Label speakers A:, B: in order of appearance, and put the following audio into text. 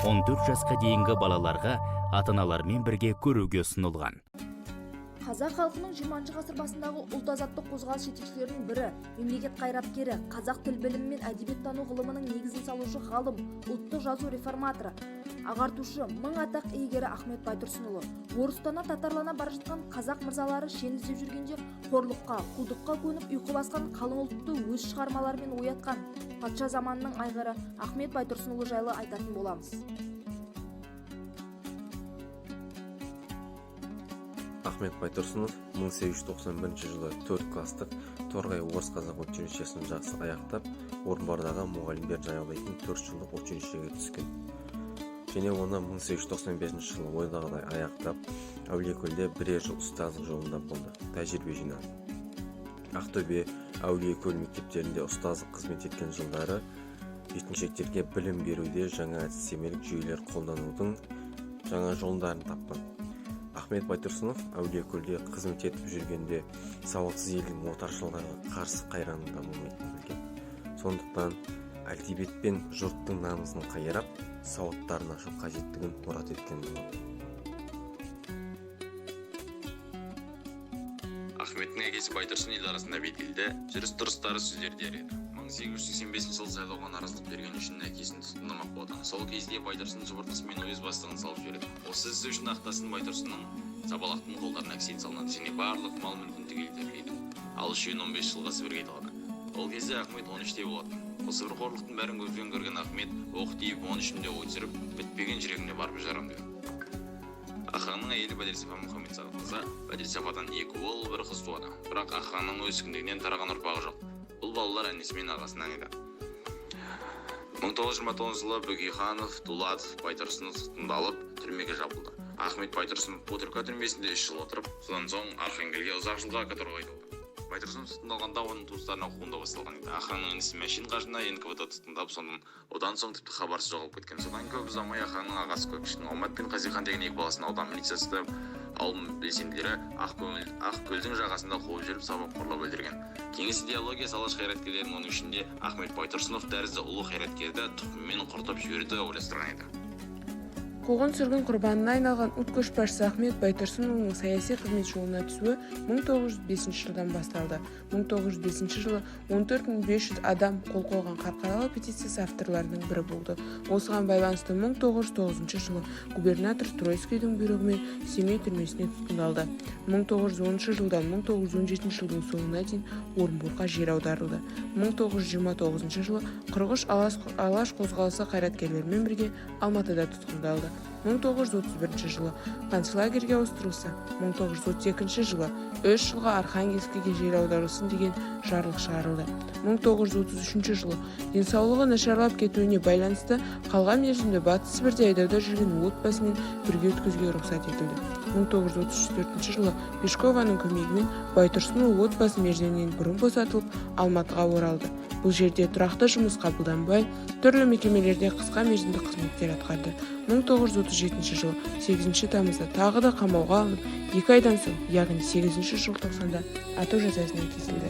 A: 14 жасқа дейінгі балаларға ата-аналармен бірге көруге ұсынылған.
B: Қазақ халқының 20 ғасыр басындағы ұлт азаттық қозғалыс жетекшілерінің бірі, мемлекет қайраткері, қазақ тіл білімі мен әдебиеттану ғылымының негізін салушы ғалым, ұлттық жазу реформаторы, ағартушы, мың атақ иегері Ахмет Байтұрсынұлы. Орыстана, татарлана бара жатқан қазақ мырзалары шен іздеп жүргенде, қорлыққа, құлдыққа көніп ұйқы басқан қалың ұлтты өз шығармаларымен оятқан патша заманының айғыры Ахмет Байтұрсынұлы жайлы айтатын боламыз.
C: Ахмет Байтұрсынов 1891 жылы 4 класстық Торғай орыс-қазақ училищесін жақсы аяқтап, Орынбордағы мұғалімдер даярлайтын 4 жылдық училищеге түскен. Және оны 1895 жылы ойдағыдай аяқтап, Әулиекөлде бірер жыл ұстаздық жолында болды, тәжірибе жинады. Ақтөбе, Әулиекөл мектептерінде ұстаздық қызмет еткен жылдары жеткіншектерге білім беруде жаңа әдістемелік жүйелер қолданудың жаңа жолдарын тапқан. Ахмет Байтұрсынов Әулиекөлде қызмет етіп жүргенде сауатсыз елдің отаршылдарға қарсы қайранында болмайтынын білген. Сондықтан әдебиетпен жұрттың намысын қайрап, сауаттарын ашу қажеттігін мұрат еткен болатын.
D: Ахметтің әкесі Байтұрсын ел арасында беделді, жүріс-тұрыстары сөздер дер еді. 1885 жылы сайлауға наразылық берген үшін әкесін тұтқындамақ болады. Сол кезде Байтұрсын жыбыртысымен өз бастығын салып жібереді. Осы ісі үшін ақтасын Байтұрсынның Сабалақтың қолдарына кісен салынады және барлық мал-мүлкін түгел тәркілейді. Ал үшеуін 15 жылға Сібірге айдалады. Ол кезде Ахмет 13-те болатын. Осы бір қорлықтың бәрін көзбен көрген Ахмет оқ тиіп 13-імде ой түсіріп, бітпеген жүрегімде барып жарам деген. Ахаңның әйелі Бәдірсафа Мұхаммедсағатқызы. Бәдірсафадан екі ұл, бір қыз туады. Бірақ Ахаңның өз кіндігінен тараған ұрпағы жоқ. Бұл балалар інісі мен ағасынан еді. 1929 жылы Бөкейханов, Дулатов, Байтұрсынов тұтқындалып, түрмеге жабылды. Ахмет Байтұрсынов Бутырка түрмесінде 3 жыл отырып, содан соң Архангелге ұзақ жылға каторгаға айдалды. Байтұрсынов тұтқындалғанда оның туыстарына қуғындау басталған еді. Ахаңның інісі Мәшин қажыны НКВД тұтқындап, содан одан соң тіпті хабарсыз жоғалып кеткен. Содан көп ұзамай Ахаңның ағасы Көкіштің Алмат пен Қазихан деген екі баласын аудан милициясы ұстап, ауыл белсенділері Ақкөлдің жағасында қуып жүріп сабап, қорлап өлтірген. Кеңес идеологиясы Алаш қайраткерлерінің, оның ішінде Ахмет Байтұрсынов тәрізді ұлы қайраткерді тұқымымен құртып жіберуді ойластырған еді.
E: Қуғын-сүргін құрбанына айналған ұлт көшбасшысы Ахмет Байтұрсынұлының саяси қызмет жолына түсуі 1905 жылдан басталды. 1905 жылы 14 500 адам қол қойған Қарқаралы петициясы авторларының бірі болды. Осыған байланысты 1909 жылы губернатор Тройцкийдің бұйрығымен Семей түрмесіне тұтқындалды. 1910 жылдан 1917 жылдың соңына дейін Орынборға жер аударылды. 1929 жылы 43 Алаш қозғалысы қайраткерлерімен бірге Алматыда тұтқындалды. 1931 жылы концлагерьге ауыстырылса, 1932 жылы 3 жылға Архангельскіге жер аударылсын деген жарлық шығарылды. 1933 жылы денсаулығы нашарлап кетуіне байланысты қалған мерзімді Батыс Сібірде айдауда жүрген отбасымен бірге өткізуге рұқсат етілді. 1934 жылы Пешкованың көмегімен Байтұрсынұлы отбасы мерзімінен бұрын босатылып, Алматыға оралды. Бұл жерде тұрақты жұмыс қабылданбай, түрлі мекемелерде қысқа мерзімді қызметтер атқарды. 1937 жылы 8 тамызда тағы да қамауға алынып, 2 айдан соң, яғни 8 желтоқсанда ату жазасына кесілді.